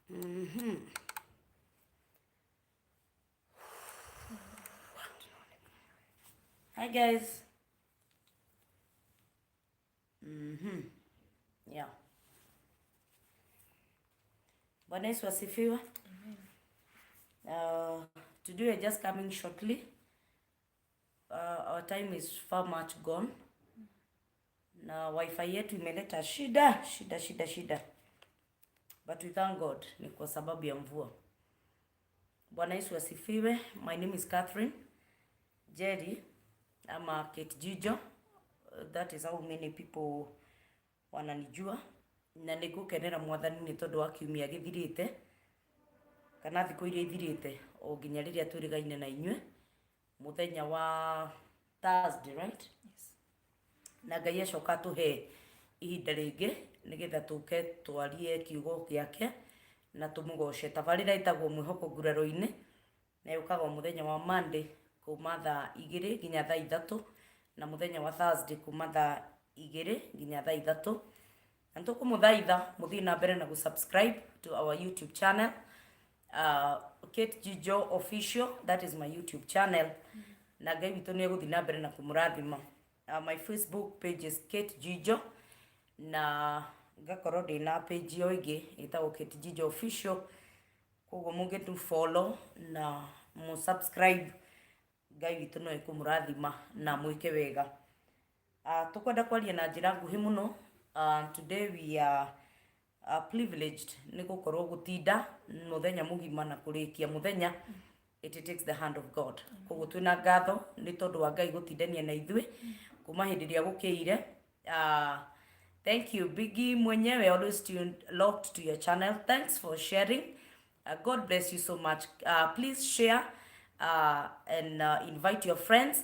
Hi guys. Yeah. Bwana Yesu asifiwe. Today we are just coming shortly. Our time is far much gone. Na wifi yetu imeleta shida, shida, shida, shida. But we thank God ni kwa sababu ya mvua. Bwana Yesu asifiwe. My name is Catherine Jerry ama Kate Jijo. That is how many people wananijua. Na nĩ ngũkenera mwathani nĩ tondũ wa kiumia gĩthirĩte kana thikũ iria ithirĩte o nginya rĩrĩa twĩrĩgaine na inyuĩ mũthenya wa Thursday, right? Yes. Na Ngai acoka atũhe ihinda rĩngĩ nĩgetha tũke twarie kiugo gĩake na tũmũgoce. Tabarĩra ĩtagwo Mwĩhoko Nguraro-inĩ na yũkaga o mũthenya wa Monday kuma thaa 2 nginya thaa 3 na mũthenya wa Thursday kuma thaa 2 nginya thaa 3. Na nĩtũkũmũthaitha mũthiĩ na mbere na gũ-subscribe to our YouTube channel, Kate Jijo Official, that is my YouTube channel. Na Ngai witũ nĩ egũthiĩ na mbere na kũmũrathima. My Facebook page is Kate Jijo na ngakorwo ndĩna page o ĩngĩ ĩtagwo Kate Jijo Official. Koguo mũngĩtũ follow na mũ subscribe, Ngai witũ no ekũmũrathima na mwĩke wega. Tũkwenda kwaria na njĩra nguhĩ mũno. Today we are privileged nĩ gũkorwo gũtinda mũthenya mũgima na kũrĩkia mũthenya. It takes the hand of God. Koguo twĩna ngatho nĩ tondũ wa Ngai gũtindania na ithuĩ kuma hĩndĩ ĩrĩa gũkĩire. Thank you Biggie mwenyewe, always tuned, locked to your channel. Thanks for sharing. God bless you so much. Please share and invite your friends.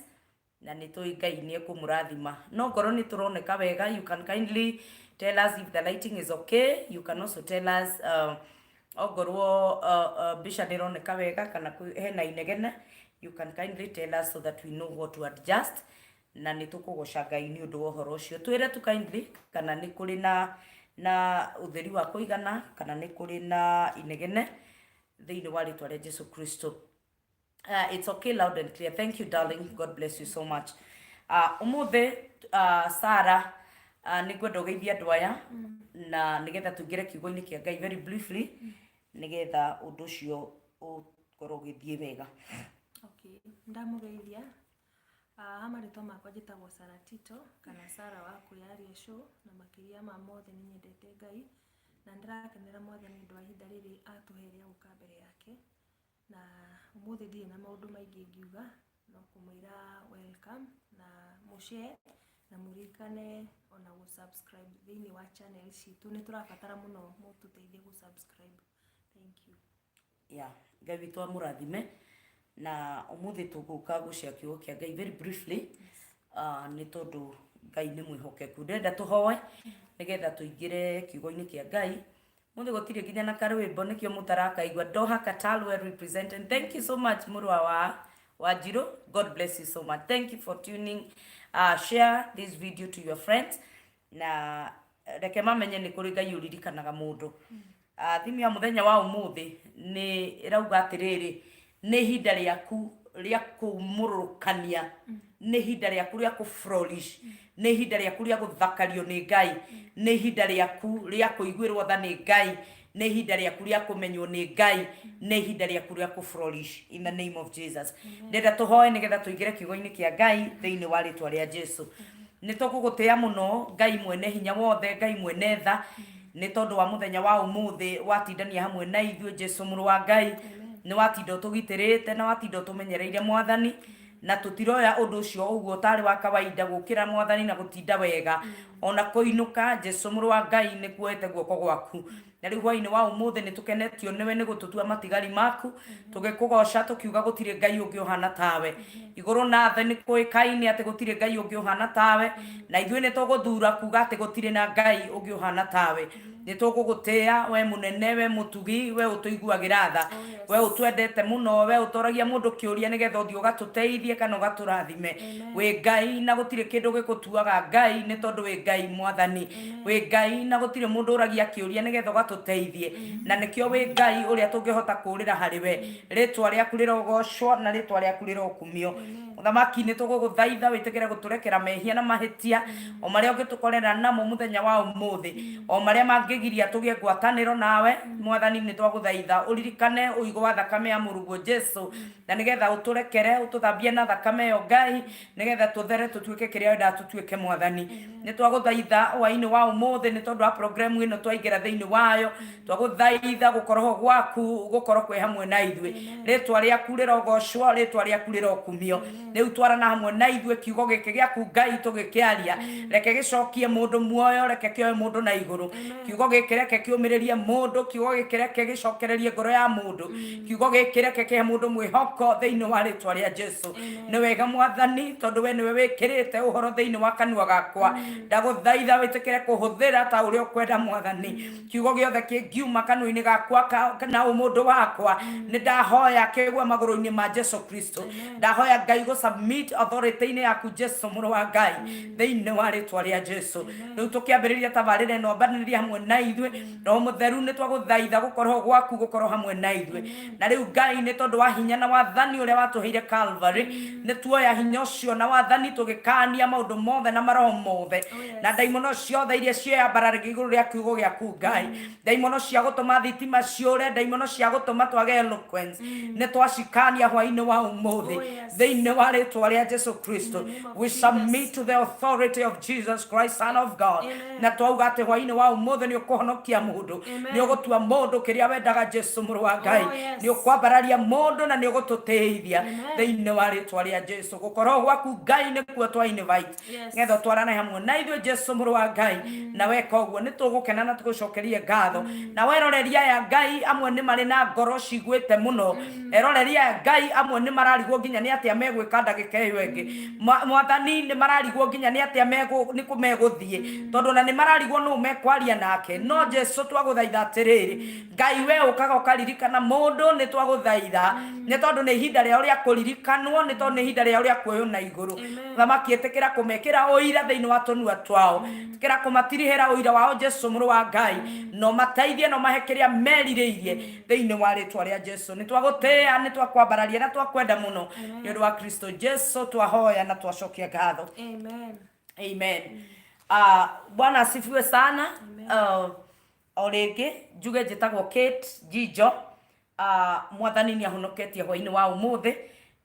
Na nĩ tũĩ Ngai nĩ ekũmũrathima. No ngorwo nĩ tũroneka wega, you can kindly tell us if the lighting is okay. You can also tell us ongorwo mbica nĩ ĩroneka wega kana hena inegene. You can kindly tell us so that we know what to adjust. Na nĩ tũkũgoca Ngai nĩ ũndũ wa ũhoro ũcio. Twĩre tu kindly kana nĩ kũrĩ na ũtheri wa kũigana kana nĩ kũrĩ na inegene thĩinĩ wa rĩtwa rĩa Jesu Kristo. It's okay, loud and clear. Thank you, darling. God bless you so much. Ũmũthĩ Sarah, nĩ ngwenda ũgeithie andũ aya na nĩgetha tũingĩre kiugo-inĩ kĩa Ngai very briefly nĩgetha ũndũ ũcio ũkorwo ũgĩthiĩ wega. Okay, ndamũgeithia. Ha marĩtwa makwa njĩtagwo Sarah Tito kana Sarah wa Kwĩyaria Show, na makĩria ma mothe nĩ nyendete Ngai na nĩndĩrakenera mwathani ũndũ wa ihinda rĩrĩ atũhe rĩa gũka mbere yake. Na ũmũthĩ ndirĩ na maũndũ maingĩ ingiuga no kũmwĩra welcome na mũshare na mũririkane ona gũ subscribe thĩinĩ wa channel citũ. Nĩ tũrabatara mũno mũtũteithie gũ subscribe. Thank you. Yeah, Ngai witũ amũrathime. Na ũmũthĩ tũgũka gũcea kiugo kĩa Ngai very briefly nĩ tondũ Ngai nĩ mwĩhokeku. Ndĩrenda tũhoe nĩgetha tũingĩre kiugo-inĩ kĩa Ngai. Mũthĩ gũtirĩ nginya na karwĩmbo nĩkĩo mũtarakaigua. Doha Qatar well represented. Thank you so much mũrũ wa Wanjiru. God bless you so much. Thank you for tuning. Share this video to your friends. Na reke mamenye nĩ kũrĩ Ngai ũririkanaga mũndũ. Thimũ ya mũthenya wa ũmũthĩ nĩ ĩrauga atĩrĩrĩ, nĩ ihinda rĩaku rĩa kũmũrũrũkania, nĩ ihinda rĩaku rĩa kũ flourish, nĩ ihinda rĩaku rĩa gũthakario nĩ Ngai, nĩ ihinda rĩaku rĩa kũiguĩrwo tha nĩ Ngai, nĩ ihinda rĩaku rĩa kũmenywo nĩ Ngai, nĩ ihinda rĩaku rĩa kũ flourish in the name of Jesus. Ndĩrenda tũhoe nĩgetha tũingĩre kiugo-inĩ kĩa Ngai thĩinĩ wa rĩtwa rĩa Jesu. Nĩ tũgũgũtĩa mũno Ngai mwene hinya wothe, Ngai mwene tha, nĩ tondũ wa mũthenya wa ũmũthĩ watindania hamwe na ithuĩ Jesu mũrũ wa Ngai. Nĩ watinda ũtũgitĩrĩte na watinda ũtũmenyereire mwathani, na tũtiroya ũndũ ũcio ũguo ũtarĩ wa kawaida gũkĩra mwathani na gũtinda wega ona kũinũka. Jesu mũrũ wa Ngai nĩ kuoete guoko gwaku, na rĩu hwainĩ wa ũmũthĩ nĩ tũkenetio nĩwe nĩ gũtũtua matigari maku, tũgĩkũgoca tũkiuga gũtirĩ Ngai ũngĩ ũhana tawe. Igũrũ na thĩ nĩ kũĩkaine atĩ gũtirĩ Ngai ũngĩ ũhana tawe, na ithuĩ nĩ tũgũthura kuga atĩ gũtirĩ na Ngai ũngĩ ũhana tawe. Nĩ tũgũgũtĩĩa we mũnene, we mũtugi, we ũtũiguagĩra tha, Oh, yes. we ũtwendete mũno, we ũtoragia mũndũ kĩũria nĩgetha ũthiĩ ũgatũteithie kana ũgatũrathime. Amen. Wĩ Ngai na gũtirĩ kĩndũ gĩkũtuaga Ngai nĩ tondũ wĩ Ngai Mwathani. Wĩ Ngai na gũtirĩ mũndũ ũragia kĩũria nĩgetha ũgatũteithie, na nĩkĩo wĩ Ngai ũrĩa tũngĩhota kũũrĩra harĩ we. Rĩtwa rĩaku rĩrogocwo na rĩtwa rĩaku rĩrokumio. Mũthamaki, nĩ tũgũgũthaitha wĩtĩkĩre gũtũrekera mehia na mahĩtia o marĩa ũngĩtũkorera namo mũthenya wa ũmũthĩ, o marĩa mangĩgiria tũgĩe ngwatanĩro nawe. Mwathani, nĩ twagũthaitha ũririkane ũigũ wa thakame ya mũrũguo Jesu, na nĩgetha ũtũrekere, ũtũthambie na thakame ĩyo Ngai, nĩgetha tũthere tũtuĩke kĩrĩa wendaga tũtuĩke. Mwathani, nĩ twagũthaitha hwainĩ wa ũmũthĩ nĩ tondũ wa programu ĩno twaingĩra thĩinĩ wayo. Twagũthaitha gũkorwo gwaku gũkorwo kwĩ hamwe na ithuĩ. Rĩtwa rĩaku rĩrogocwo, rĩtwa rĩaku rĩrokumio. Rĩu twarana hamwe na ithuĩ kiugo gĩkĩ gĩaku Ngai tũgĩkĩaria, reke gĩcokie mũndũ muoyo, reke kĩoe mũndũ na igũrũ. Kiugo gĩkĩ reke kĩũmĩrĩrie mũndũ, kiugo gĩkĩ reke gĩcokererie ngoro ya mũndũ, kiugo gĩkĩ reke kĩhe mũndũ mwĩhoko thĩinĩ wa rĩtwa rĩa Jesu. Nĩ wega Mwathani, tondũ we nĩwe wĩkĩrĩte ũhoro thĩinĩ wa kanua gakwa. Ndagũthaitha wĩtĩkĩre kũhũthĩra ta ũrĩa ũkwenda. Mwathani, kiugo gĩothe kĩngiuma kanua-inĩ gakwa na ũmũndũ wakwa, nĩ ndahoya kĩgwe magũrũ-inĩ ma Jesu Kristo. Ndahoya Ngai gũ submit authority-inĩ yaku, Jesu mũrũ wa Ngai, thĩinĩ wa rĩtwa rĩa Jesu. Rĩu tũkĩambĩrĩria tabarĩra ĩno, ambanĩrĩria hamwe na ithuĩ. Roho Mũtheru, nĩ twagũthaitha gũkorwo gwaku gũkorwo hamwe na ithuĩ. Na rĩu Ngai, nĩ tondũ wa hinya na wathani ũrĩa watũheire Calvary, nĩ tuoya hinya ũcio na wathani tũgĩkania maũndũ mothe na maroho mothe na ndaimono ciothe iria ciĩyambararagia igũrũ rĩa kiugo gĩaku Ngai. Ndaimono cia gũtũma thitima ciũre, ndaimono cia gũtũma twage eloquence, nĩ twacikania hwainĩ wa ũmũthĩ Oh, yes. thĩinĩ wa rĩtwa rĩa Jesu Kristo. In the name of We Jesus. submit to the authority of Jesus Christ, Son of God. Amen. Na twauga atĩ hwainĩ wa ũmũthĩ nĩ ũkũhonokia mũndũ, Amen. nĩ ũgũtua mũndũ kĩrĩa wendaga, Jesu mũrũ wa Ngai. Oh, yes. Nĩ ũkwambararia mũndũ na nĩ ũgũtũtĩithia Amen. thĩinĩ wa rĩtwa rĩa Jesu. Gũkorwo gwaku Ngai nĩkuo twa invite ngetha ũtwarane hamwe na ithuĩ, Jesu mũrũ wa Ngai. Na weka ũguo nĩ tũgũkena na tũgũcokerie ngatho. Na weroreria aya Ngai, amwe nĩ marĩ na ngoro ciguĩte mũno. Eroreria aya Ngai, amwe nĩ mararigwo nginya nĩ atĩa megwĩka ndagĩka ĩyo ĩngĩ. Mwathani, nĩ mararigwo nginya nĩ atĩa nĩ kũ megũthiĩ, tondũ ona nĩ mararigwo nũ mekwaria nake. No Jesu, twagũthaitha atĩrĩrĩ, Ngai, we ũkaga ũkaririkana mũndũ, nĩ twagũthaitha nĩ tondũ nĩ ihinda rĩao rĩa kũririkanwo, nĩ tondũ nĩ ihinda rĩao rĩa kuoywo na igũrũ. Thamaki, ĩtĩkĩra kũmekĩra ũira thĩinĩ wa tũnua twao, ĩtĩkĩra kũmatirihĩra ũira wao, Jesu mũrũ wa Ngai, no mateithie, no mahe kĩrĩa merirĩirie thĩinĩ wa rĩtwa rĩa Jesu. Nĩ twagũtĩĩa, nĩ twakwambararia na twakwenda mũno. Nĩ ũndũ wa Kristo Jesu twahoya na twacokia ngatho. Amen. Amen. Bwana asifiwe sana. O rĩngĩ njuge njĩtagwo Kate Njijo. Mwathani nĩ ahonoketie hwainĩ wa ũmũthĩ.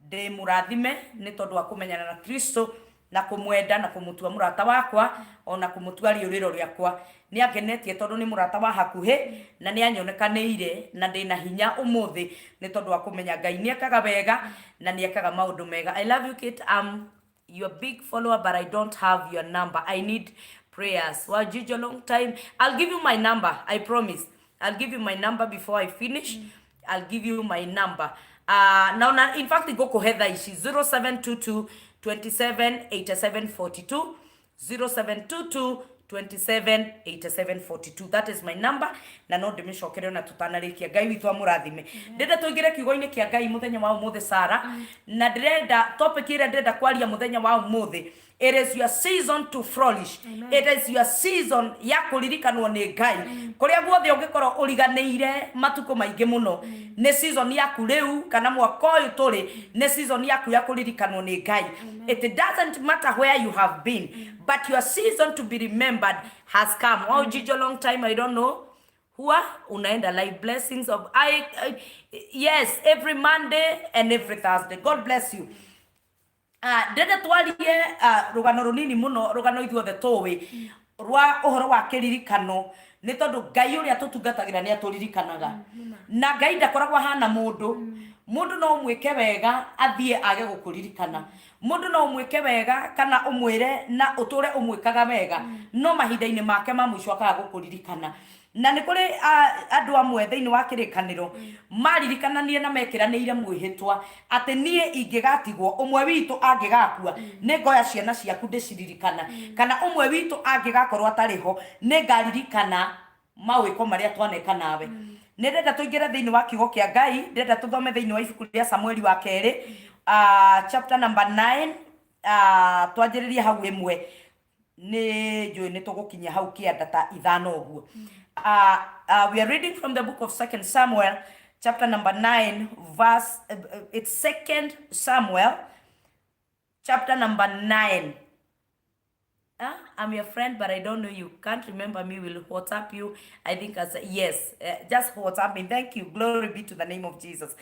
Ndĩ mũrathime nĩ tondũ wa kũmenyana na Kristo na kũmwenda na kũmũtua mũrata wakwa, ona kũmũtua rĩũrĩro rĩakwa. Nĩ angenetie tondũ nĩ mũrata wa hakuhĩ na nĩ anyonekanĩire, na ndĩna hinya ũmũthĩ nĩ tondũ wa kũmenya Ngai nĩ ekaga wega na nĩ ekaga maũndũ mega. I love you, Kate. I'm your big follower, but I don't have your number. I need prayers. Well, Jijo, long time. I'll give you my number. I promise. I'll give you my number before I finish. I'll give you my number. Now, na, in fact, ngũkũhe thaa ici 0722 27 87 42, 0722 27 87 42. That is my number, na no ndĩmĩcokere ona tũtanarĩkia. Ngai witũ amũrathime. Ndĩrenda tũingĩre kiugo-inĩ kĩa Ngai mũthenya wa ũmũthĩ, Sara, na ndĩrenda topic ĩrĩa ndĩrenda kwaria mũthenya wa ũmũthĩ: it is your season to flourish. It is your season ya kũririkanwo nĩ Ngai. Kũrĩa guothe ũngĩkorwo ũriganĩire matukũ maingĩ mũno, nĩ season yaku rĩu, kana mwaka ũyũ tũrĩ nĩ season yaku ya kũririkanwo nĩ Ngai. It doesn't matter where you have been, but your season to be remembered has come. Wow, Jijo, long time. I don't know huwa unaenda live. Blessings of I yes, every Monday and every Thursday. God bless you. Ndĩrenda twarie rũgano rũnini mũno, rũgano ithuothe tũĩ rwa ũhoro wa kĩririkano, nĩ tondũ Ngai ũrĩa tũtungatagĩra nĩ atũririkanaga, na Ngai ndakoragwo ahana mũndũ. Mũndũ no ũmwĩke wega athiĩ age gũkũririkana. Mũndũ no ũmwĩke wega kana ũmwĩre na ũtũre ũmwĩkaga wega, no mahinda-inĩ make ma mũico akaga gũkũririkana. Na nĩ kũrĩ andũ amwe thĩinĩ wa kĩrĩkanĩro maririkananie na mekĩranĩire mwĩhĩtwa atĩ niĩ ingĩgatigwo, ũmwe witũ angĩgakua, nĩ ngoya ciana ciaku ndĩciririkana, kana ũmwe witũ angĩgakorwo atarĩ ho, nĩ ngaririkana. Mawĩko marĩa twaneka nawe. Nĩ ndĩrenda tũingĩre thĩinĩ wa kiugo kĩa Ngai. Ndĩrenda tũthome thĩinĩ wa ibuku rĩa Samueli wa kerĩ, chapter number 9, twanjĩrĩrie hau ĩmwe. Nĩ njũĩ nĩ tũgũkinyia hau kĩanda ta ithano ũguo. We are reading from the book of Second Samuel chapter number 9 verse, it's Second Samuel chapter number 9. I'm your friend, but I don't know you. Can't remember me. Will WhatsApp you. I think as yes, just WhatsApp me. Thank you. Glory be to the name of Jesus.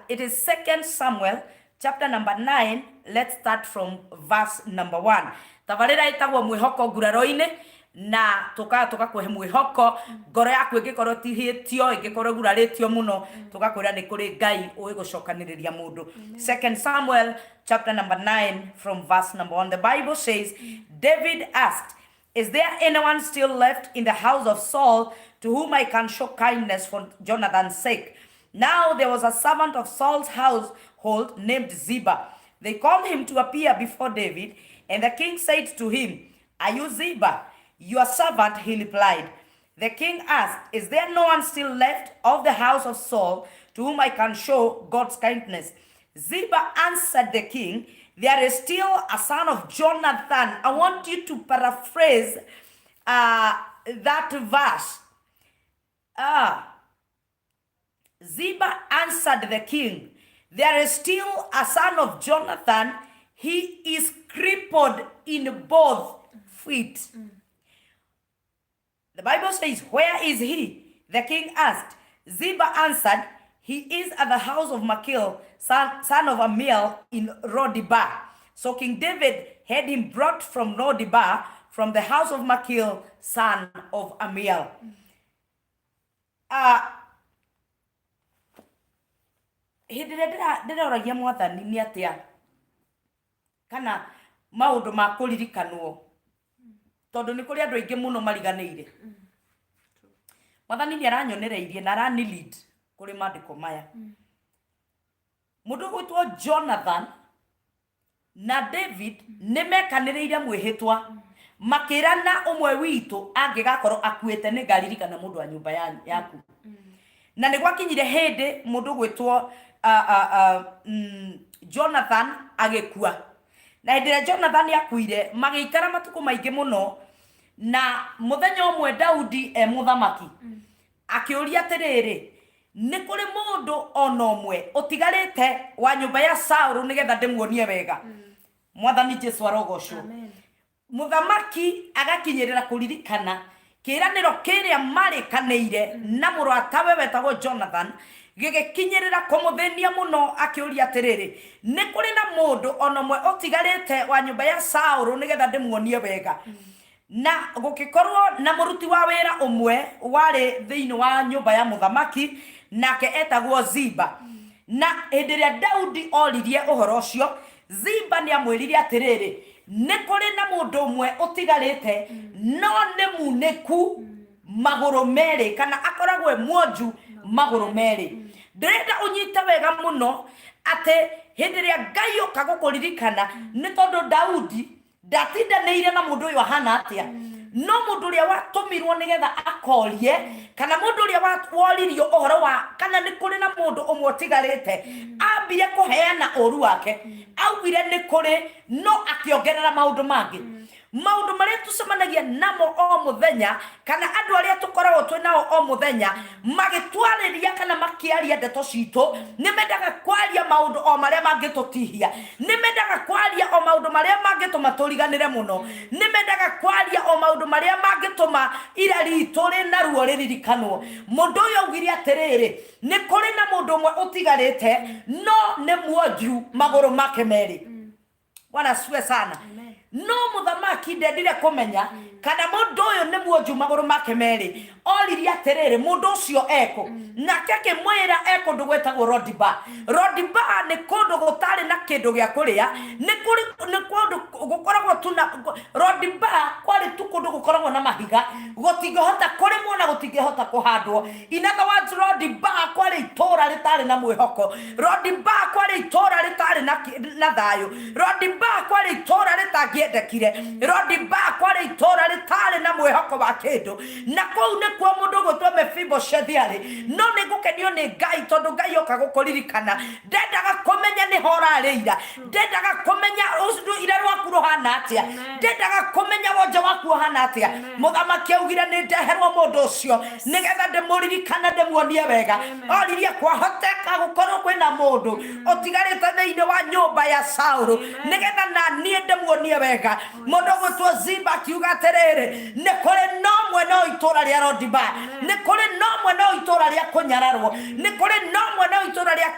It is Second Samuel chapter number 9. Let's start from verse number 1. Tabarĩra ĩtagwo Mwĩhoko Nguraro-inĩ, na tũkaga tũgakũhe mwĩhoko ngoro yaku ĩngĩkorwo tihĩtio, ĩngĩkorwo ĩgurarĩtio mũno, tũgakwĩra nĩ kũrĩ Ngai ũĩ gũcokanĩrĩria mũndũ. Second Samuel chapter number 9 from verse number 1. The Bible says, David asked, "Is there anyone still left in the house of Saul to whom I can show kindness for Jonathan's sake?" Now there was a servant of Saul's household named Ziba. They called him to appear before David, and the king said to him, "Are you Ziba?" "Your servant," he replied. The king asked, "Is there no one still left of the house of Saul to whom I can show God's kindness?" Ziba answered the king, "There is still a son of Jonathan." I want you to paraphrase that verse. Ziba answered the king, "There is still a son of Jonathan. He is crippled in both feet." The Bible says, "Where is he?" the king asked. Ziba answered, "He is at the house of Machir, son of Amiel, in Rodibar." So King David had him brought from Rodibar, from the house of Machir, son of Amiel. Hĩndĩ ĩrĩa ndĩroragia Mwathani nĩ atĩa kana maũndũ ma kũririkanwo, tondũ nĩ kũrĩ andũ aingĩ mũno mariganĩire, Mwathani nĩ aranyonereirie na arani lead kũrĩ maandĩko maya. Mũndũ ũgwĩtwo Jonathan na David nĩ mekanĩrĩire mwĩhĩtwa, makĩrana ũmwe witũ angĩgakorwo akuĩte, nĩ ngaririkana mũndũ wa nyũmba yaku. Na nĩ gwakinyire hĩndĩ mũndũ gwĩtwo Jonathan agĩkua, na hĩndĩ ĩrĩa Jonathan akuire, magĩikara matukũ maingĩ mũno. Na mũthenya ũmwe Daudi e mũthamaki akĩũria atĩrĩrĩ, nĩ kũrĩ mũndũ ona ũmwe ũtigarĩte wa nyũmba ya Saũlũ nĩgetha ndĩmuonie wega? Mwathani Jesu arogocwo. Amen. Mũthamaki agakinyĩrĩra kũririkana kĩĩranĩro kĩrĩa marĩkanĩire na mũratawe wetagwo Jonathan, gĩgĩkinyĩrĩra kũmũthĩnia mũno. Akĩũria atĩrĩrĩ, nĩ kũrĩ na mũndũ ona ũmwe ũtigarĩte wa nyũmba ya Saũlũ nĩgetha ndĩmuonie wega? Na gũgĩkorwo na mũruti wa wĩra ũmwe warĩ thĩinĩ wa nyũmba ya mũthamaki, nake etagwo Ziba. Na hĩndĩ ĩrĩa Daudi oririe ũhoro ũcio, Ziba nĩ amwĩrire atĩrĩrĩ, nĩ kũrĩ na mũndũ ũmwe ũtigarĩte, no nĩ munĩku magũrũ merĩ, kana akoragwo e mwonju magũrũ merĩ. Ndĩrenda ũnyite wega mũno atĩ hĩndĩ ĩrĩa Ngai ũka gũkũririkana, nĩ tondũ Daudi ndatindanĩire na mũndũ ũyũ ahana atĩa, no mũndũ ũrĩa watũmirwo nĩgetha akorie, kana mũndũ ũrĩa woririo ũhoro wa kana nĩ kũrĩ na mũndũ ũmwe ũtigarĩte, ambire kũheana ũru wake. Augire nĩ kũrĩ, no akĩongerera maũndũ mangĩ. Maũndũ marĩa tũcemanagia namo o mũthenya, kana andũ arĩa tũkoragwo twĩ nao o mũthenya magĩtwarĩria kana makĩaria ndeto citũ, nĩ mendaga kwaria maũndũ o marĩa mangĩtũtihia, nĩ mendaga kwaria o maũndũ marĩa mangĩtũma tũriganĩre mũno, nĩ mendaga kwaria o maũndũ marĩa mangĩtũma ira ritũ rĩna ruo rĩririkanwo. Mũndũ ũyũ augire atĩrĩrĩ, nĩ kũrĩ na mũndũ ũmwe ũtigarĩte, no nĩ mwonju magũrũ make merĩ. Bwana asifiwe sana. Amen. No mũthamaki ndendire kũmenya kana mũndũ ũyũ nĩ mwonju magũrũ make merĩ. Oririe atĩrĩrĩ, mũndũ ũcio ekũ? Nake akĩmwĩra e kũndũ gwĩtagwo Rodiba. Rodiba nĩ kũndũ gũtarĩ na kĩndũ gĩa kũrĩa, nĩ kũrĩ nĩ kũndũ gũkoragwo tu na Rodiba kwarĩ tu kũndũ. Kũndũ gũkoragwo na mahiga, gũtingĩhota kũrĩmwo na gũtingĩhota kũhandwo. In other words, Lodibar kwarĩ itũũra rĩtarĩ na mwĩhoko. Lodibar kwarĩ itũũra rĩtarĩ na thayũ. Lodibar kwarĩ itũũra rĩtangĩendekire. Lodibar kwarĩ itũũra rĩtarĩ na mwĩhoko wa kĩndũ. Na kũu nĩkuo mũndũ ũgwĩtwo Mephibosheth arĩ. No nĩ ngũkenio nĩ Ngai tondũ Ngai oka gũkũririkana, ndendaga kũmenya nĩho ũrarĩira, ndendaga kũmenya rũira rwaku rũhana atĩa, ndendaga kũmenya wonje waku ũhana atĩa. Mũthamaki augire nĩ ndeherwo mũndũ ũcio nĩgetha ndĩmũririkane, ndĩmuonie wega. Oririe kwahoteka gũkorwo kwĩna mũndũ ũtigarĩte thĩinĩ wa nyũmba ya Saũlũ nĩgetha na niĩ ndĩmuonie wega. Mũndũ ũgwĩtwo Ziba akiuga atĩrĩrĩ, nĩ kũrĩ no mwe no itũũra rĩa Lodibar, nĩ kũrĩ no mwe no itũũra rĩa kũnyararwo, nĩ kũrĩ no mwe no itũũra rĩa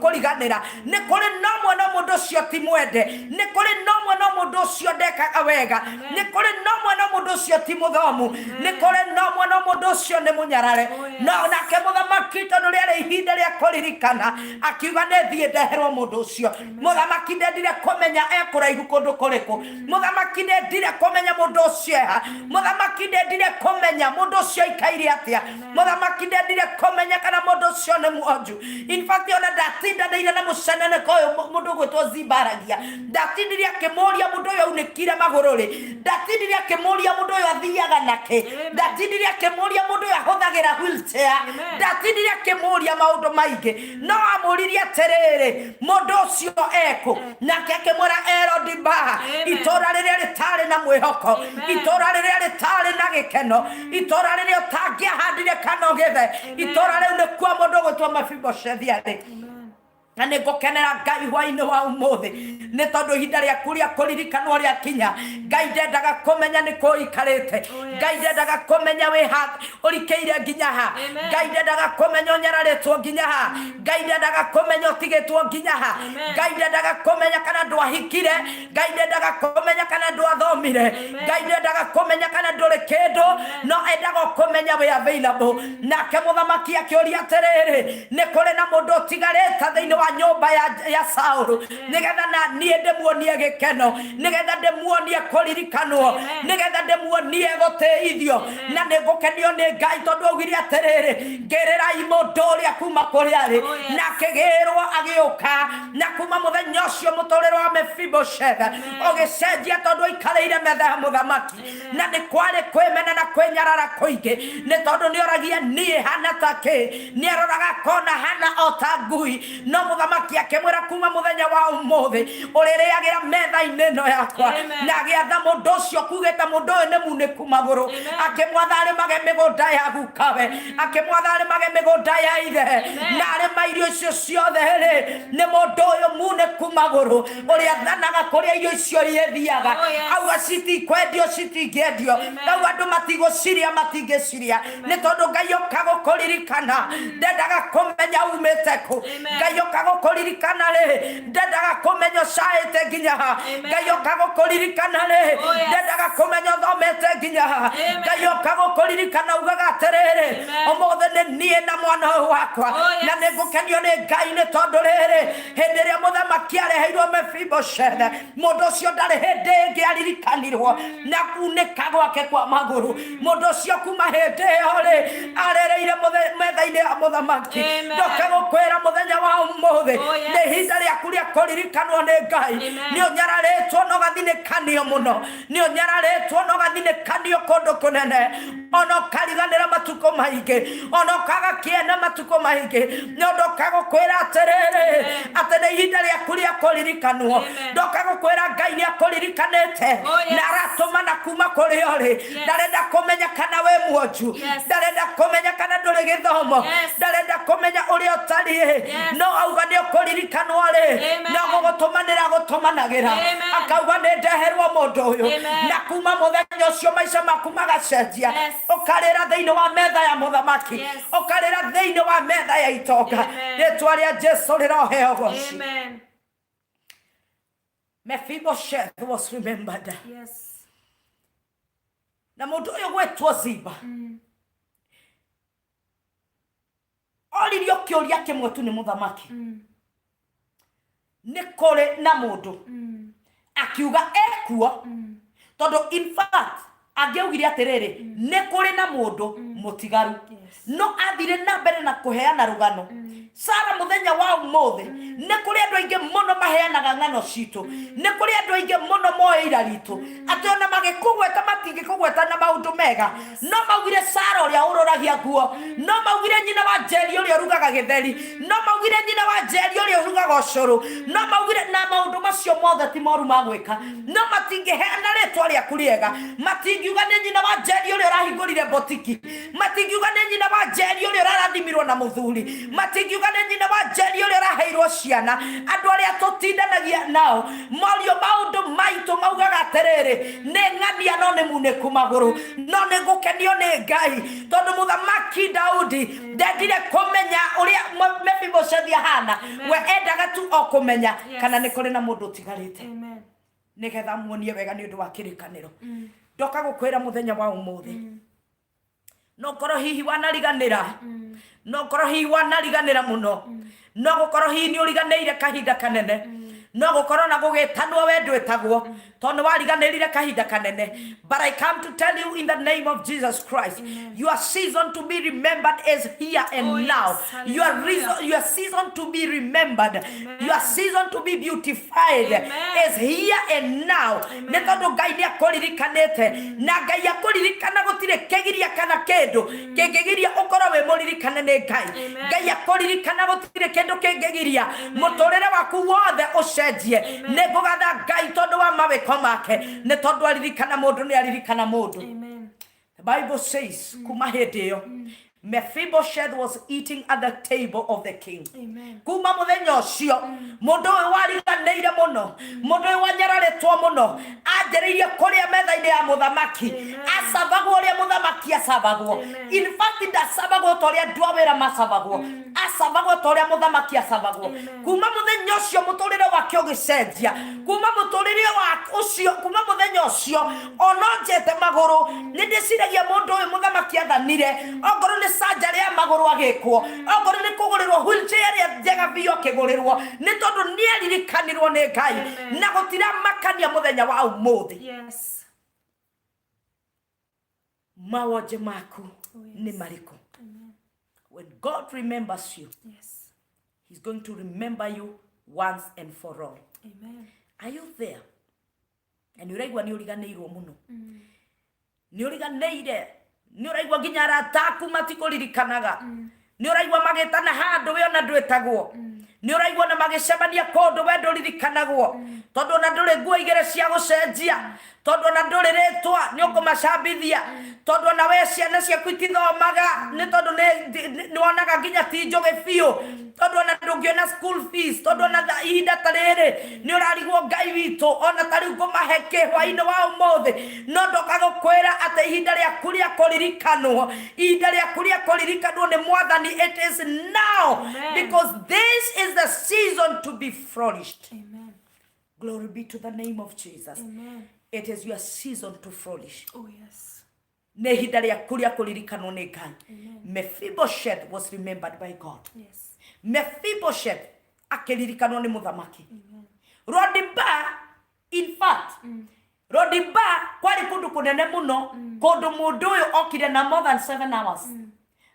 kũriganĩra, nĩ kũrĩ no mwe no mũndũ ũcio ti mwende, nĩ kũrĩ no mwe no mũndũ ũcio ndekaga wega, nĩ kũrĩ no mwe no mũndũ ũcio ti mũthomu, nĩ kũrĩ no mwe no mũndũ ũcio nĩ mũnyarare. No nake mũthamaki, tondũ rĩarĩ ihinda rĩa kũririkana, akiuga nĩ thiĩ ndeherwo mũndũ ũcio. Mũthamaki ndendire kũmenya ekũraihu kũndũ kũrĩkũ. Mũthamaki ndendire kũmenya mũndũ ũcio eha. Mũthamaki ndendire kũmenya mũndũ ũcio aikaire atĩa. Mũthamaki ndendire kũmenya kana mũndũ ũcio nĩ mwonju. In fact, ona ndatindanĩire na mũceneneko ũyũ mũndũ ũgwĩtwo Ziba aragia. Ndatindire akĩmũria mũndũ ũyũ aunĩkire magũrũ rĩ. Ndatindire akĩmũria mũndũ ũyũ athiaga nakĩ. Ndatindire akĩmũria mũndũ ũyũ ahũthagĩra wheelchair. Ndatindire akĩmũria maũndũ maingĩ. No amũririe atĩrĩrĩ, mũndũ ũcio ekũ? Nake akĩmwĩra, Elodibar, itũũra rĩrĩa rĩtarĩ na mwĩhoko, itũũra rĩrĩa rĩtarĩ na gĩkeno, itũũra rĩrĩa ũtangĩahandire kana ũgethe, itũũra rĩu nĩkuo mũndũ ũgwĩtwo Mefiboshethi arĩ. Na nĩ ngũkenera Ngai hwainĩ wa ũmũthĩ nĩ tondũ ihinda rĩaku rĩa kũririkanwo rĩakinya, Ngai ndendaga kũmenya nĩ kũ ũikarĩte. Ngai ndendaga kũmenya wĩ ha, ũrikĩire nginya ha. Ngai ndendaga kũmenya ũnyararĩtwo nginya ha. Ngai ndendaga kũmenya ũtigĩtwo nginya ha. Ngai ndendaga kũmenya kana ndwahikire. Ngai ndendaga kũmenya kana ndwathomire. Ngai ndendaga kũmenya kana ndũrĩ kĩndũ, no endaga kũmenya wĩ available. Nake mũthamaki akĩũria atĩrĩrĩ, nĩ kũrĩ na mũndũ ũtigarĩte thĩinĩ wa nyũmba ya Saũlũ nĩgetha na niĩ ndĩmuonie gĩkeno, nĩgetha ndĩmuonie kũririkanwo, nĩgetha ndĩmuonie gũtĩithio? Na nĩ ngũkenio nĩ Ngai tondũ augire atĩrĩrĩ, ngĩrĩrai mũndũ ũrĩa kuma kũrĩa arĩ. Na akĩgĩrwo agĩũka, na kuma mũthenya ũcio mũtũrĩre wa Mephibosheth ũgĩcenjia tondũ aikarĩire metha ya mũthamaki. Na nĩ kwarĩ kwĩmena na kwĩnyarara kũingĩ, nĩ tondũ nĩ oragia, niĩ hana ta kĩ? Nĩ aroraga akona hana o ta ngui. No mũthamaki akĩmwĩra, kuma mũthenya wa ũmũthĩ ũrĩrĩagĩra metha-inĩ ĩno yakwa. Na agĩatha mũndũ ũcio kugĩte mũndũ ũyũ nĩ munĩku magũrũ, akĩmwatha arĩmage mĩgũnda ya gukawe, akĩmwatha arĩmage mĩgũnda ya ithe, na arĩma irio icio ciothe rĩ, nĩ mũndũ ũyũ munĩku magũrũ ũrĩa athanaga kũrĩa irio icio irĩthiaga. Auga citikwendio, citingĩendio. Auga andũ matigũciria, matingĩciria, nĩ tondũ Ngai oka gũkũririkana ndendaga kũmenya umĩte kũ. Ngai oka gũkũririkana rĩ, ndendaga kũmenya ũcaĩte nginya ha. Ngai oka gũkũririkana rĩ, ndendaga kũmenya ũthomete nginya ha. Ngai oka gũkũririkana ugaga atĩrĩrĩ, ũmũthĩ nĩ niĩ na mwana ũyũ wakwa. Na nĩ ngũkenio nĩ Ngai nĩ tondũ rĩrĩ, hĩndĩ ĩrĩa mũthamaki areheirwo Mephibosheth, mũndũ ũcio ndarĩ hĩndĩ ĩngĩ aririkanirwo na kunĩka gwake kwa magũrũ. Mũndũ ũcio kuma hĩndĩ ĩyo rĩ, arereire metha-inĩ ya mũthamaki. Ndoka gũkwĩra mũthenya wa ũmũthĩ nĩ ihinda rĩaku rĩa kũririkanwo nĩ Ngai. Nĩ ũnyararĩtwo na ũgathinĩkanio mũno, nĩ ũnyararĩtwo na ũgathinĩkanio kũndũ kũnene, ona ũkariganĩra matukũ maingĩ, ona ũkaga kĩene matukũ maingĩ. Nĩ ũndũ ũkagũkwĩra atĩrĩrĩ, atĩ nĩ ihinda rĩaku rĩa kũririkanwo. Ndoka gũkwĩra Ngai nĩ akũririkanĩte na aratũmana kuma kũrĩa ũrĩ. Ndarenda kũmenya kana wĩ mwonju, ndarenda kũmenya kana ndũrĩ gĩthomo, ndarenda kũmenya ũrĩa ũtariĩ, no auga nĩ ũkũririkanwo rĩ, no gũgũtũmanĩra gũtũmanagĩra, akauga nĩ ndeherwo mũndũ ũyũ. Na kuma mũthenya ũcio maica maku magacenjia, ũkarĩra thĩinĩ wa metha ya mũthamaki, ũkarĩra thĩinĩ wa metha ya itonga. Rĩtwa rĩa Jesu rĩroheo goci. Mephibosheth was remembered. Na mũndũ ũyũ gwetwo Ziba oririo kĩũria kĩmwe tu nĩ mũthamaki, nĩ kũrĩ na mũndũ? Akiuga ekuo, tondũ in fact Angĩaugire atĩrĩrĩ, nĩ kũrĩ na mũndũ mũtigaru. No athire na mbere na kũheana rũgano. Sara, mũthenya wa ũmũthĩ nĩ kũrĩ andũ aingĩ mũno maheanaga ng'ano citũ, nĩ kũrĩ andũ aingĩ mũno moĩ ira ritũ, atĩ ona magĩkũgweta matingĩkũgweta na maũndũ mega. No maugire Sara ũrĩa ũroragia nguo, no maugire nyina wa Njeri ũrĩa ũrugaga gĩtheri, no maugire nyina wa Njeri ũrĩa ũrugaga ũcũrũ, no maugire na maũndũ macio mothe ti moru ma gwĩka, no matingĩheana rĩtwa rĩaku rĩega. Matingiuga nĩ nyina wa Njeri ũrĩa ũrahingũrire botiki, matingiuga nĩ nyina wa Njeri ũrĩa ũrarathimirwo na mũthuri, matingiuga nĩ nyina wa Njeri ũrĩa ũraheirwo ciana. Andũ arĩa tũtindanagia nao morio maũndũ maitũ maugaga atĩrĩrĩ, nĩ ng'ania no nĩ munĩku magũrũ. No nĩ ngũkenio nĩ Ngai tondũ Mũthamaki Daudi ndendire kũmenya ũrĩa Mefiboshethi ahana, we endaga tu o kũmenya kana nĩ kũrĩ na mũndũ ũtigarĩte Amen. Nĩgetha muonie wega nĩ ũndũ wa kĩrĩkanĩro. Ndoka gũkwĩra mũthenya wa ũmũthĩ, no korwo hihi wanariganĩra, no korwo hihi wanariganĩra mũno, no gũkorwo hihi nĩ ũriganĩire kahinda kanene, no gũkorwo na gũgĩtanwo we ndwĩtagwo tondũ nĩ wariganĩrire kahinda kanene. But I come to tell you in the name of Jesus Christ, your season to be remembered is here and Oh, yes. now. Your Hallelujah. reason, your season to be remembered, your season to be beautified Amen. is here and now. Amen. Nĩ tondũ Ngai nĩ akũririkanĩte, na Ngai akũririkana gũtirĩ kĩgiria kana kĩndũ kĩngĩgiria ũkorwo wĩ mũririkane nĩ Ngai. Amen. Ngai akũririkana gũtirĩ kĩndũ kĩngĩgiria mũtũrĩre waku wothe ũcenjie. Nĩ ngũgatha Ngai tondũ wa mawĩko make, nĩ tondũ aririkana mũndũ nĩ aririkana mũndũ. Amen. The Bible says, kuma hĩndĩ ĩyo, Mephibosheth was eating at the table of the king. Amen. Kuma mũthenya ũcio, mũndũ ũyũ wariganĩire mũno, mũndũ ũyũ wanyararĩtwo mũno, anjĩrĩirie kũrĩa metha-inĩ ya mũthamaki. Acabagwo ũrĩa mũthamaki acabagwo. In fact, ndacabagwo ta ũrĩa andũ a wĩra macabagwo, acabagwo ta ũrĩa mũthamaki acabagwo. Kuma mũthenya ũcio mũtũrĩre wake ũgĩcenjia. Kuma mũtũrĩre wa ũcio, kuma mũthenya ũcio, ona njete magũrũ, nĩ ndĩciragia mũndũ ũyũ mũthamaki athanire ongorwo nĩ surgery ya magũrũ agĩkwo, ongorwo nĩ kũgũrĩrwo wheelchair ĩrĩa njega biũ akĩgũrĩrwo, nĩ tondũ nĩ aririkanirwo nĩ Ngai. Amen. Na gũtiramakania mũthenya wa ũmũthĩ. Mawonje maku Oh, yes. nĩ marĩkũ? Amen. When God remembers you, he's going to remember you once and for all. Amen. Are you there na nĩ ũraigua nĩ ũriganĩirwo mũno, nĩ ũriganĩire, nĩ ũraigua nginya arata aku matikũririkanaga, nĩ ũraigua magĩtana handũ we ona ndwĩtagwo, nĩ ũraigua na magĩcemania kũndũ we ndũririkanagwo, tondũ ona ndũrĩ nguo igĩrĩ cia gũcenjia, tondũ ona ndũrĩ rĩtwa nĩ ũkũmacambithia, tondũ ona we ciana ciaku itithomaga, nĩ tondũ nĩ wonaga nginya ti njũgĩ biũ, tondũ ona ndũngĩona school fees, tondũ ona ihinda ta rĩrĩ nĩ ũrarigwo Ngai witũ ona ta rĩu ngũmahe kĩ hwainĩ wa ũmũthĩ. No ndoka gũkwĩra atĩ ihinda rĩaku rĩa kũririkanwo, ihinda rĩaku rĩa kũririkanwo nĩ Mwathani, it is now. Amen. Because this is the season to be flourished. Amen. Glory be to the name of Jesus. Amen. It is your season to flourish. Oh, yes. Nĩ ihinda rĩaku rĩa kũririkanwo nĩ Ngai. Mephibosheth was remembered by God. Mephibosheth akĩririkanwo nĩ mũthamaki. Amen. Rodiba, in fact, Rodiba kwarĩ kũndũ kũnene mũno, kũndũ mũndũ ũyũ okire na more than 7 hours,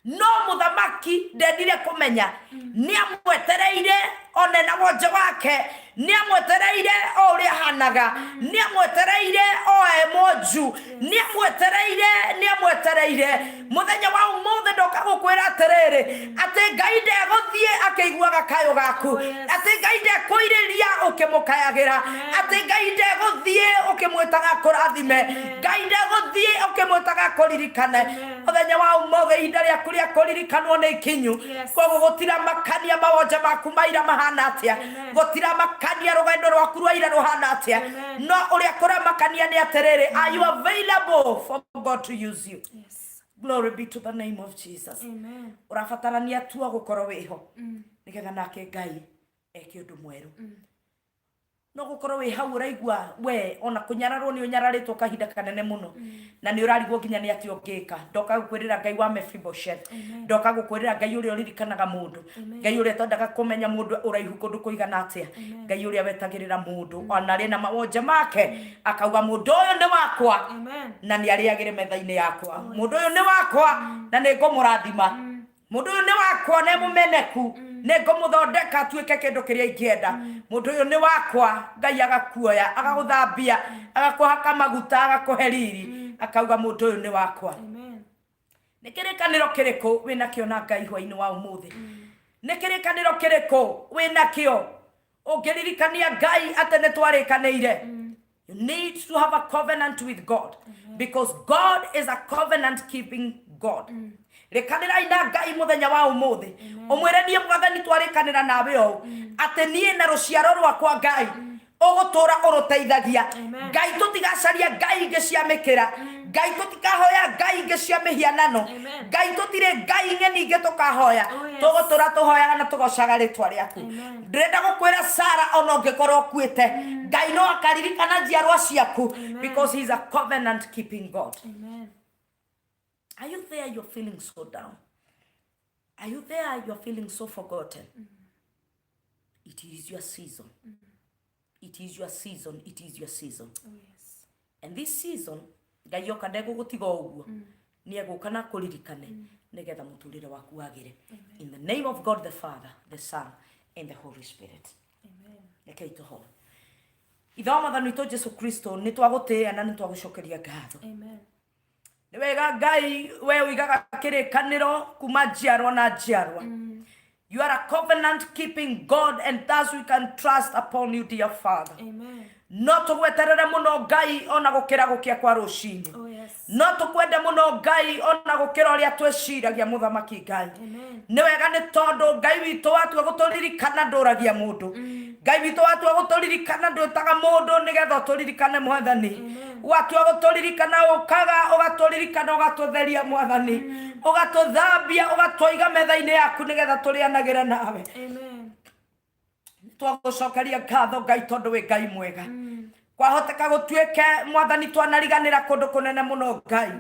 no mũthamaki ndendire kũmenya, nĩ amwetereire one na wonje wake, nĩ amwetereire o ũrĩa ahanaga, nĩ amwetereire o e monju, nĩ amwetereire, nĩ amwetereire. Mũthenya wa ũmũthĩ ndoka gũkwĩra atĩrĩrĩ, atĩ Ngai ndegũthiĩ akĩiguaga kayũ gaku, Oh, yes. atĩ Ngai ndekũirĩria ũkĩmũkayagĩra, atĩ Ngai ndegũthiĩ ũkĩmwĩtaga kũrathime, Ngai ndegũthiĩ ũkĩmwĩtaga kũririkane. Mũthenya wa ũmũthĩ ihinda rĩaku rĩa kũririkanwo nĩ ikinyu. Koguo gũtiramakania mawonje maku maira mahana atĩa, Amen. Gũtiramakania rũgendo rwaku rwa ira rũhana atĩa, Amen. no ũrĩa kũramakania nĩ atĩrĩrĩ, are you available for God to use you? Glory be to the name of Jesus. Amen. Ũrabatarania tu o gũkorwo wĩho nĩgetha nake Ngai eke ũndũ mwerũ. No gũkorwo wĩ hau ũraigua we ona kũnyararwo nĩ ũnyararĩtwo kahinda kanene mũno, na nĩ ũrarigwo nginya nĩ atĩa ũngĩka. Ndoka gũkwĩrĩra Ngai wa Mephibosheth, ndoka gũkwĩrĩra Ngai ũrĩa ũririkanaga mũndũ, Ngai ũrĩa ũtendaga kũmenya mũndũ ũraihu kũndũ kũigana atĩa, Ngai ũrĩa wetagĩrĩra mũndũ ona arĩ na mawonje make akauga mũndũ ũyũ nĩ wakwa na nĩ arĩagĩre metha-inĩ yakwa, mũndũ ũyũ nĩ wakwa na nĩ ngũmũrathima, Mũndũ ũyũ nĩ wakwa nĩ mũmeneku, nĩ ngũmũthondeka atuĩke kĩndũ kĩrĩa ingĩenda. Mũndũ ũyũ nĩ wakwa. Ngai agakuoya, agagũthambia, agakũhaka maguta, agakũhe riri, akauga mũndũ ũyũ nĩ wakwa. Amen. Nĩ kĩrĩkanĩro kĩrĩkũ wĩnakĩo na Ngai hwainĩ wa ũmũthĩ? Nĩ kĩrĩkanĩro kĩrĩkũ wĩnakĩo ũngĩririkania Ngai atĩ nĩ twarĩkanĩire? You need to have a covenant with God, because God is a covenant keeping God. Rĩkanĩrai na Ngai mũthenya wa ũmũthĩ, ũmwĩre niĩ Mwathani twarĩkanĩra nawe ũũ atĩ niĩ na rũciaro rwakwa Ngai ũgũtũra ũrũteithagia. Amen. Ngai tũtigacaria ngai ingĩ cia mĩkĩra, Ngai tũtikahoya ngai ingĩ cia mĩhianano. Amen. Ngai tũtirĩ ngai ng'eni ingĩ tũkahoya. Oh, yes. Tũgũtũra tũhoyaga na tũgocaga rĩtwa rĩaku. Amen. Ndĩrenda gũkwĩra Sara, ona ũngĩkorwo ũkuĩte, Ngai no akaririkana njiarwa ciaku. Amen. Because he is a covenant keeping God. Amen. Are you there, you're feeling so down? Are you there, you're feeling so forgotten? It is your season. It is your season. It is your season. Oh, yes. And this season Ngai oka ndegũgũtiga o ũguo, nĩ egũka na kũririkane nĩgetha mũtũrĩre waku wagĩre. In the name of God the Father, the Son and the Holy Spirit. Amen. Rekei tũhoe. Ithe wa Mwathani witũ Jesu Kristo, nĩ twagũtĩĩa na nĩ twagũcokeria ngatho. Amen. Nĩ wega Ngai, we ũigaga kĩrĩkanĩro kuma njiarwa na njiarwa. You are a covenant keeping God, and thus we can trust upon you, dear Father. Amen. No tũgweterere mũno Ngai ona gũkĩra gũkĩa kwa rũcinĩ. Oh, yes. No tũkwende mũno Ngai ona gũkĩra ũrĩa twĩciragia, mũthamaki Ngai. Amen. Nĩ wega nĩ tondũ Ngai witũ watua gũtũririkana ndũragia mũndũ. Ngai witũ watua gũtũririkana ndwĩtaga mũndũ nĩgetha ũtũririkane, Mwathani. Watua gũtũririkana ũkaga ũgatũririkana, ũgatũtheria, Mwathani, ũgatũthambia, ũgatũiga metha-inĩ yaku nĩgetha tũrĩanagĩre nawe. Amen. Twagũcokeria ngatho Ngai tondũ wĩ Ngai mwega. Kwahoteka gũtuĩke Mwathani twanariganĩra kũndũ kũnene mũno Ngai,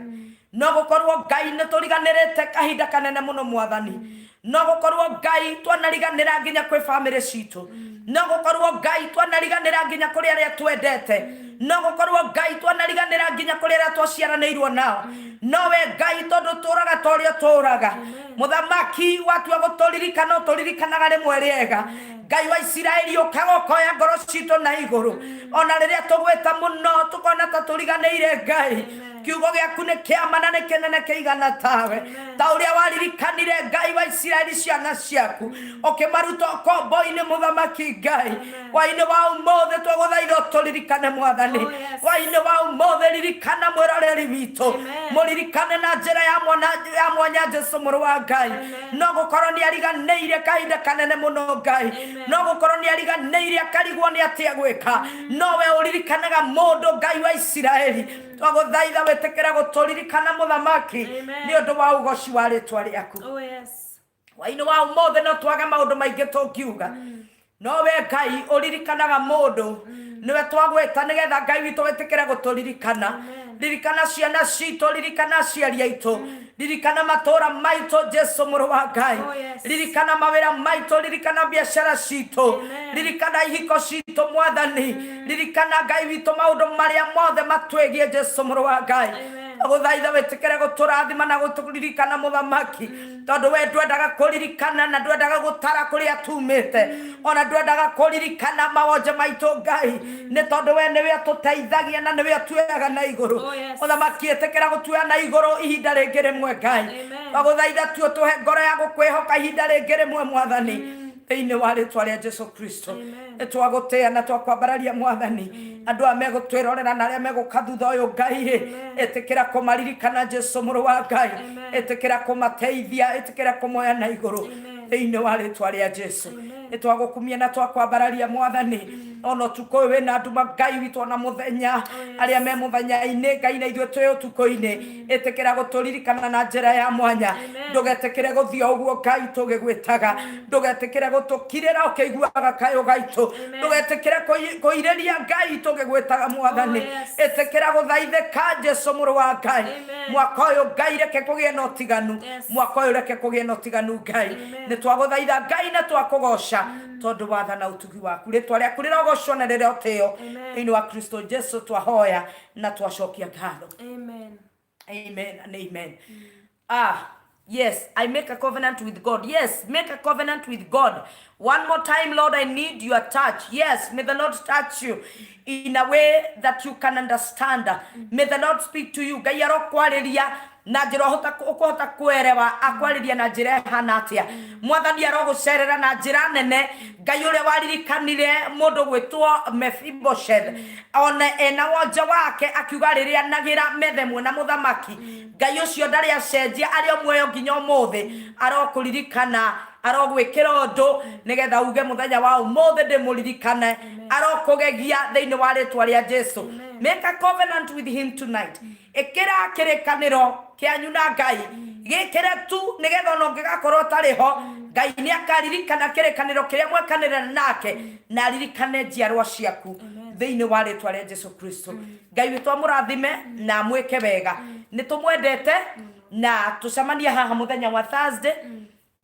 no gũkorwo Ngai nĩ tũriganĩrĩte kahinda kanene mũno Mwathani, no gũkorwo Ngai twanariganĩra nginya kwĩ bamĩrĩ citũ, no gũkorwo Ngai twanariganĩra nginya kũrĩ arĩa twendete, no gũkorwo Ngai twanariganĩra nginya kũrĩ arĩa twaciaranĩirwo nao. No we Ngai tondũ tũraga ta ũrĩa tũraga, mũthamaki, watua gũtũririkana ũtũririkanaga rĩmwe rĩega. Ngai wa Isiraeli, ũkaga ũkoya ngoro citũ na igũrũ ona rĩrĩa tũgwĩta mũno tũkona ta tũriganĩire. Ngai, kiugo gĩaku nĩ kĩama na nĩ kĩnene kĩigana tawe. Ta ũrĩa waririkanire Ngai wa Isiraeli ciana ciaku ũkĩmaruta ũkombo-inĩ, mũthamaki Ngai, hwainĩ wa ũmũthĩ twagũthaitha ũtũririkane, Mwathani. Oh, yes. Hwainĩ wa ũmũthĩ ririkana mwĩroreri witũ. Amen. Mũririkane na njĩra ya mwana ya mwanya, Jesu mũrũ wa Ngai. Amen. No gũkorwo nĩ ariganĩire kahinda kanene mũno Ngai. Amen. No gũkorwo nĩ ariganĩire akarigwo nĩ atĩa gwĩka, no we ũririkanaga mũndũ, Ngai wa Isiraeli, twagũthaitha wĩtĩkĩre gũtũririkana, mũthamaki, Amen. nĩ ũndũ wa ũgoci wa rĩtwa rĩaku. Oh, yes. Hwainĩ wa ũmũthĩ no twage maũndũ maingĩ tũngiuga, no we Ngai ũririkanaga mũndũ nĩwe twagwĩta nĩgetha Ngai witũ wĩtĩkĩre gũtũririkana. Amen. Ririkana ciana citũ, ririkana aciari aitũ, ririkana matũra maitũ, Jesu mũrũ wa Ngai. Oh, yes. Ririkana mawĩra maitũ, ririkana biacara citũ. Amen. Ririkana ihiko citũ, Mwathani. Ririkana Ngai witũ maũndũ marĩa mothe matwĩgiĩ, Jesu mũrũ wa Ngai. Amen. Gũthaitha wĩtĩkĩre gũtũrathima na gũtũririkana, mũthamaki, tondũ we ndwendaga kũririkana na ndwendaga gũtara kũrĩa tumĩte, ona ndwendaga kũririkana mawonje maitũ, Ngai, nĩ tondũ we nĩwe ũtũteithagia na nĩwe ũtuoyaga na igũrũ. Oh, yes. Mũthamaki, ĩtĩkĩra gũtuoya na igũrũ ihinda rĩngĩ rĩmwe, Ngai. Amen. Twagũthaitha tu ũtũhe ngoro ya gũkwĩhoka ihinda rĩngĩ rĩmwe, Mwathani, thĩinĩ wa rĩtwa rĩa Jesu Kristo. Amen. Nĩ twagũtĩĩa na twakwambararia, Mwathani. Andũ aya megũtwĩrorera na arĩa megũka thutha ũyũ, Ngai rĩ, Amen. ĩtĩkĩra kũmaririkana, Jesu mũrũ wa Ngai. Amen. Ĩtĩkĩra kũmateithia, ĩtĩkĩra kũmoya na igũrũ Amen. thĩinĩ wa rĩtwa rĩa Jesu. Amen. Nĩ twagũkumia na twakwambararia, Mwathani. Ona ũtukũ ũyũ wĩna nduma, Ngai witũ, ona mũthenya arĩa me mũthenya-inĩ, Ngai, na ithuĩ twĩ ũtukũ-inĩ, ĩtĩkĩra gũtũririkana na njĩra ya mwanya. Amen. Ndũgetĩkĩre gũthiĩ o ũguo, Ngai, tũgĩgwĩtaga. Ndũgetĩkĩre gũtũkirĩra ũkĩiguaga kayũ gaitũ. Amen. Ndũgetĩkĩre kũirĩria, Ngai, tũgĩgwĩtaga Mwathani. Oh, yes. Ĩtĩkĩra gũthaithĩka, Jesu mũrũ wa Ngai. Amen. Mwaka ũyũ, Ngai, reke kũgĩe na ũtiganu. Yes. Mwaka ũyũ reke kũgĩe na ũtiganu, Ngai. Amen. Nĩ twagũthaitha, Ngai, na twakũgoca tondũ watha na ũtugi waku. Rĩtwa rĩaku rĩrogocwo na rĩrotĩo. Amen. Thĩinĩ wa Kristo Jesu twahoya na twacokia ngatho. Amen. Amen and amen. Ah, yes, I make a covenant with God. Yes, make a covenant with God. One more time, Lord, I need your touch. Yes, may the Lord touch you in a way that you can understand. May the Lord speak to you. Ngai arokwarĩria na njĩra ũkũhota kwerewa, akwarĩria na njĩra ĩhana atĩa. Mwathani arogũcerera na njĩra nene. Ngai ũrĩa waririkanire mũndũ gwĩtwo Mephibosheth ona ena wonje wake, akiuga rĩrĩa nagĩra metha ĩmwe na mũthamaki, Ngai ũcio ndarĩ acenjia, arĩ o muoyo nginya ũmũthĩ. Arokũririkana, arogwĩkĩra ũndũ nĩgetha uge mũthenya wa ũmũthĩ ndĩmũririkane. Arokũgegia thĩinĩ wa rĩtwa rĩa Jesu. Make a covenant with him tonight. Ĩkĩra kĩrĩkanĩro kĩanyu na Ngai, gĩkĩre tu nĩgetha ona ũngĩgakorwo ũtarĩ ho, Ngai nĩ akaririkana kĩrĩkanĩro kĩrĩa mwekanĩra nake na aririkane njiarwa ciaku thĩinĩ wa rĩtwa rĩa Jesu Kristo. Ngai witũ amũrathime na amwĩke wega. Nĩ tũmwendete na tũcemanie haha mũthenya wa Thursday,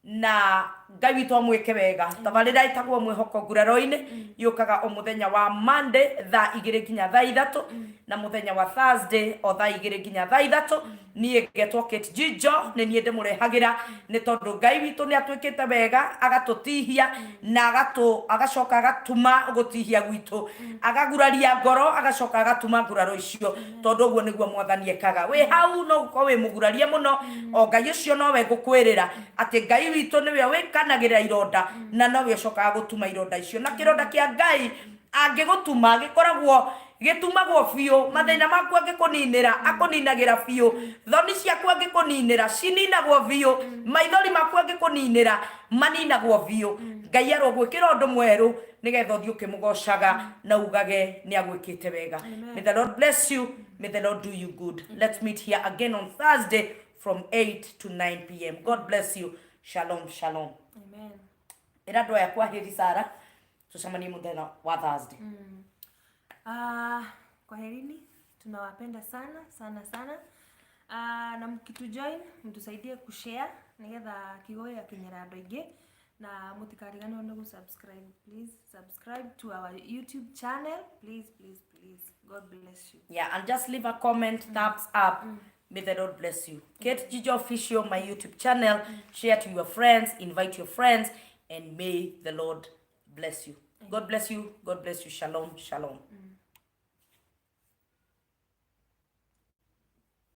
na Ngai witũ amwĩke wega. Tabarĩra ĩtagwo Mwĩhoko Nguraro-inĩ yũkaga o mũthenya wa Monday thaa 2 nginya thaa 3, na mũthenya wa Thursday o thaa 2 nginya thaa 3. Niĩ ngetwo Kate Jijo, nĩ niĩ ndĩmũrehagĩra, nĩ tondũ Ngai witũ nĩ atwĩkĩte wega, agatũtihia na agacoka agatuma gũtihia gwitũ, agaguraria ngoro, agacoka agatuma nguraro icio, tondũ ũguo nĩguo Mwathani ekaga. Wĩ hau no gũkorwo wĩ mũgurarie mũno, o Ngai ũcio nowe ngũkwĩrĩra atĩ Ngai witũ nĩwe wĩkanagĩrĩra ironda na nowe ũcokaga gũtuma ironda icio. Na kĩronda kĩa Ngai angĩgũtuma gĩkoragwo gĩtumagwo biũ. Mathĩna maku angĩkũninĩra, akũninagĩra biũ. Thoni ciaku angĩkũninĩra, cininagwo biũ. Maithori maku angĩkũninĩra, maninagwo biũ. Ngai arogwĩkĩra ũndũ mwerũ nĩgetha ũthiĩ ũkĩmũgocaga na ugage nĩ agwĩkĩte wega. May the Lord bless you. May the Lord do you good. Let's meet here again on Thursday from 8 to 9 p.m. God bless you. Shalom, shalom. Amen. Ĩra andũ aya kwahĩri, Sara, tũcemanie mũthenya wa Thursday. Ah, kwaherini, tunawapenda sana sana sana. Ah, na mkitujoin mtusaidie kushare nigetha kiugo gĩgakinyĩra andũ aingĩ, na mũtikariganĩrwo nĩ gũsubscribe. Please subscribe to our YouTube channel, please, please, please. God bless you. Yeah, and just leave a comment, thumbs up. May the Lord bless you. Kate Jijo Official, my YouTube channel. Share to your friends, invite your friends, and may the Lord bless you. God bless you. God bless you. Shalom, shalom.